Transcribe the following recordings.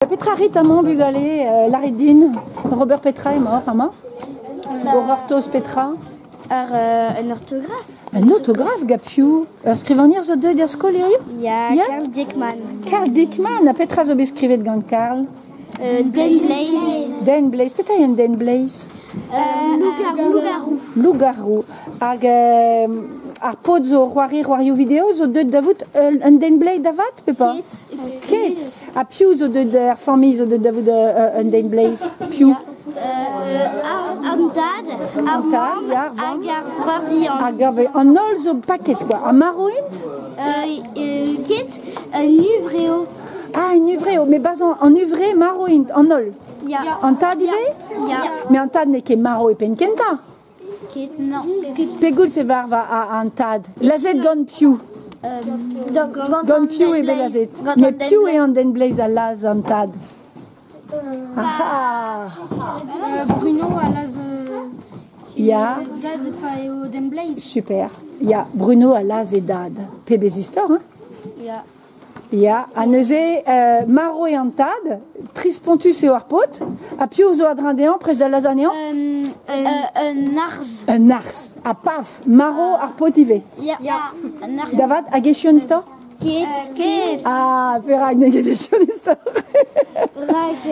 Petra rit amañ bugale lârit din? Robert Petra emaoc'h amañ? Horror Petra? Ur un ortograf. Un ortograf gant piv? Ur skrivagner zo deuet er skol hiziv? Ya, Karl Dickman. Karl Dickman, ha petra zo bet skrivet gant Karl? Den Blaze. Den Blaze, petra eo un Den Blaze? Loup-garou. Loup-garou. Hag ar paotr zo c'hoari c'hoarioù video zo deuet da vout un den bleiz da vat pe pas? Ket. Ha piv zo deuet er familh zo deuet da vout un den bleiz? Piv? An tad, ar mamm hag ar vreur vihan. Hag an holl zo paket quoi. Ha marv int? Ket, un huñvre eo. Ah, un huñvre eo. Mais bazañ an huñvre marv int an holl. Ya. An tad ivez? Ya. Mais an tad n'eo ket marv e penn kentañ. Ket, non. Pegoulz e varv an tad? Lazhet gant piv? Gant piv eo bet lazhet? Mais piv eo an den bleiz a lazh an tad? Ah. Bruno a lazh Ya. dad pa eo den bleiz. Super. Ya, Bruno a lazh e dad. Pebezh istor, hein? Ya. Ya, ha neuze, marv eo an tad, trist-spontus eo ar paotr, ha piv zo a-dreñv dezhañ, prest da lazhañ anezhañ? Un arzh. Un arzh. Ha paf, marv ar paotr ivez. Ya. Un arzh. Da vat, hag echu an istor? Ket. Ket. Ah, perak n'eo ket echu an istor? Rak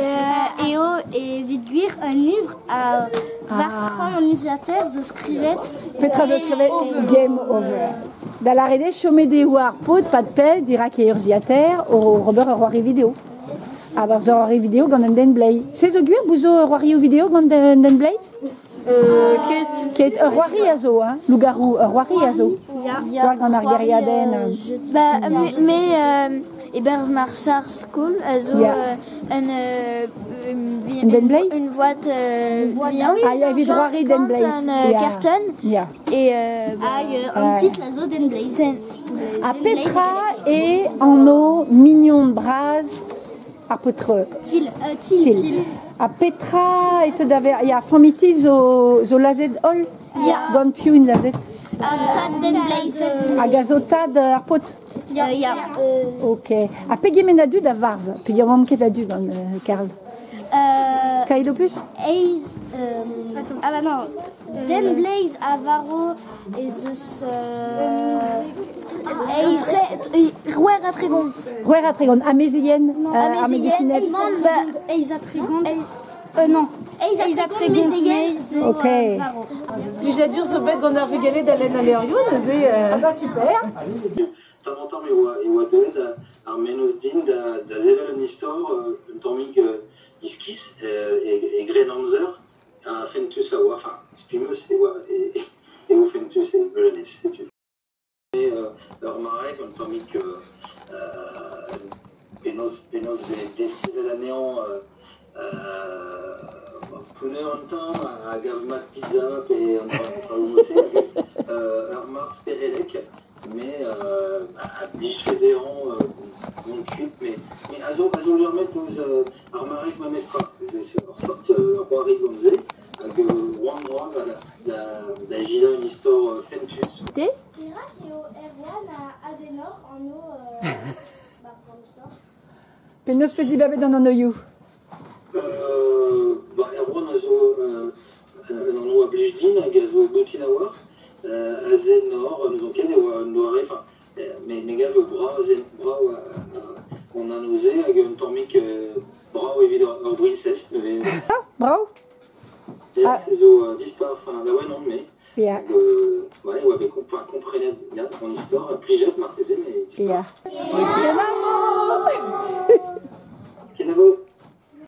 eo evit gwir un huñvre a war skramm an urzhiataer zo skrivet. Petra zo skrivet? Game over. Da lâret eo chomet eo ar paotr pad pell dirak e urzhiataer o ober ur c'hoari video. Ha war ur c'hoari video gant un den bleiz. Se zo gwir bout zo ur c'hoarioù video gant un den bleiz? Ket. Ket, ur c'hoari a zo, hein, loup-garou, ur c'hoari a zo. Ya. War gant ar gêriadenn. Bah, mais e-barzh mar skol a zo un Un den bleiz? une boîte vihan. Ah, ya, evit c'hoari den bleiz. Un carton. Ya. Et Hag an titl a zo Den Blaze. Ha petra eo anv mignon bras ar paotr? Til. Til. Til. Ha petra e teu da vezañ? Ya, familh Til zo, zo lazhet holl? Ya. Gant piv int lazhet? Tad Den Blaze. Hag a zo tad ar paotr? Ya. Ya. Ok. Ha pegement a dud a varv? Peogwir 'oamp ket a-du gant Karl. Kailopus? Eiz... ah bah non. Den Blaze a varv ez eus... Eiz... C'hwec'h ha 30. C'hwec'h ha 30. Amezeien? Ar medisined? Eiz ha 30. Non. Eiz ha 30 mezeien zo Ok. varv. Plijadur zo bet gant ar vugale da lenn al levrioù neuze. Ah bah super. Tamm e oa deuet ar mennozh din da sevel un istor, un tammig iskis e Grennamzer, ha fentus a oa, enfin, spimeus e oa, eo fentus e Beulenez, setu. Ur mare, un tammig penaos desevel anezhañ pounner an tamm, a gav mat pizza pe an traoù-se, ur mar sperelek, mais a blijfe dezhañ mont kuit, mais a zo liammet ouzh ar marek memestra, ur sort c'hoari gant se, hag roan roan da gilañ un istor fentus. Perak eo Erwan a Azenor anv barzh an istor? Penaos peus dibabet an anvioù? Ba, Erwan a zo un anv a blij din hag a zo boutin a-walc'h. Azenor, n'ouzon ket e oa un doare, enfin, me gav eo brav brav an anv-se hag un tammig brav evit ur briñsez. Ah, brav? Ya, se zo dispar, enfin, laouen on, mais... Ya. Ouais, oa bet komprenet ya, an istor, plijet marteze, mais dispar. Ya. Kenavo!